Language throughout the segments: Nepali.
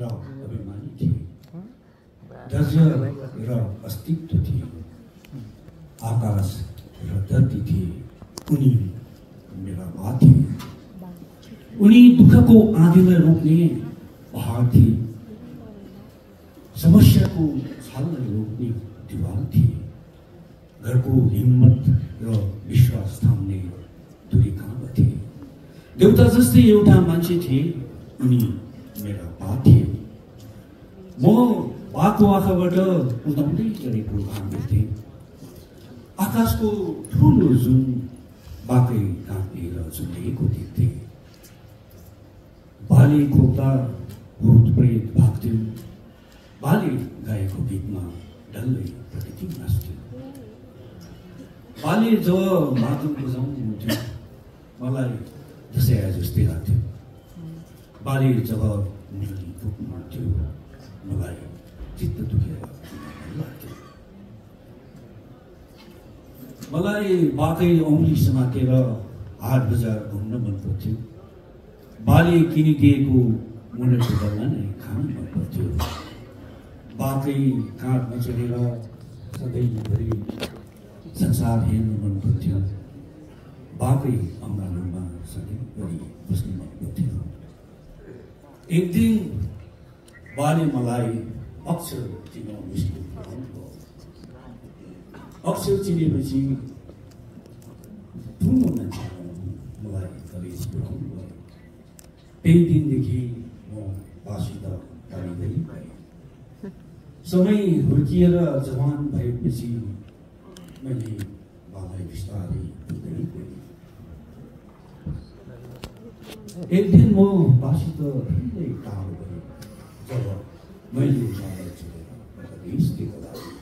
र अभिमानी थिए, दर्जा र अस्तित्व थिए, आकाश र धरती थिए, उनी मेरा बा थिए। उनी दुःखको आँधीलाई रोक्ने पहाड थिए, समस्याको छाललाई रोक्ने दिवाल थिए, घरको हिम्मत र विश्वास थाम्ने तुलिकामा थिए। देउता जस्तै एउटा मान्छे थिए, उनी मेरा बा थिए। म बाको आँखाबाट उदाउँदै गरेको घाम हेर्थेँ, आकाशको ठुलो जुन बाकै काँपेर झुन्डिएको देख्थेँ। बाले खोक्दा भूत प्रेत भाग्थ्यो, बाले गाएको गीतमा डल्लै प्रकृति नाच्थ्यो। बाले जब मादल बजाउनुहुन्थ्यो, मलाई दसैँ आए जस्तै लाग्थ्यो। बाले जब मुरली फुक्नुहुन्थ्यो, मलाई चित्त दुखेर लाग्थ्यो। मलाई बाकै औँली समातेर हाट बजार घुम्न मन पर्थ्यो। बाले किनिदिएको मुरलीको डल्ला नै खान मन पर्थ्यो। बाकै काँधमा चढेर सधैँभरि संसार हेर्नु मन पर्थ्यो। बाकै अँगालोमा सधैँभरि बस्नु मन पर्थ्यो। एक दिन बाले मलाई अक्षर चिनाउनु सिकाउनुभयो। अक्षर चिनेपछि ठुलो मान्छे मलाई कलेज पुर्याउनु भयो। त्यही दिनदेखि म बासित टाढिँदै गएँ। समय हुर्किएर जवान भएपछि मैले बालाई बिस्तारै बुझ्दै गएँ। एक दिन म बासित हिँड्दै टाढो गएँ, जब मैले बालाई छोडेर परदेशतिर लागेँ।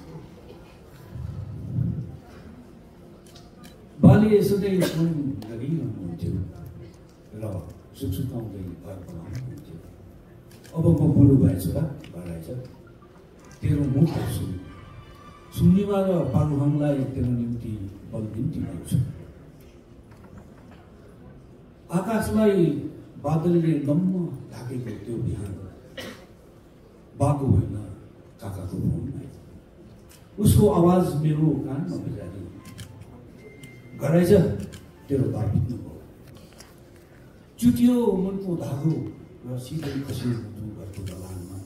बाले सधैँ फोन गरिरहनुहुन्थ्यो र सुक्सुकाउँदै घर बनाउनुहुन्थ्यो। अब म बुढो भएछु र भराएछ, तेरो मुख हेर्छु, सुन्निमा र पालुहाङलाई तेरो निम्ति बलबिन्ती गर्छु। आकाशलाई बादलले गम्म ढाकेको त्यो बिहान बाको होइन काकाको फोनमा उसको आवाज मेरो कानमा बजायो। गराइज तेरो बा बित्नु भयो। चुट्यो मनको धागो र सिधै खस्यो मुटु घरको दलानमा।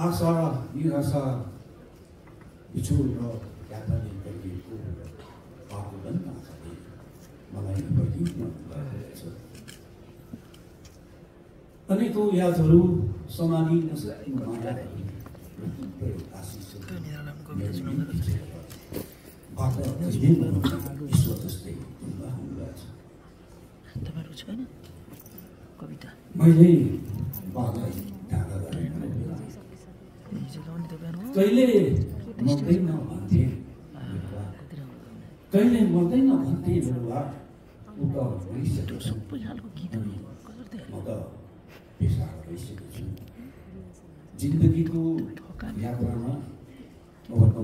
आशा निराशा बिछोड र यात्राले गरिएको बाको बन्द आँखाले मलाई बढिन गएको छ। अनेकौँ यादहरू सम्हाली नसक्ने मायाहरू ईश्वर जस्तै मैले बालाई ढाका गरेँ। कहिले मर्दैन भन्थे, कहिले मर्दैन भन्थे बेलुका, ऊ त मरिसकेको छ। म त पेसा गरिसकेको छु। जिन्दगीको यात्रामा अब त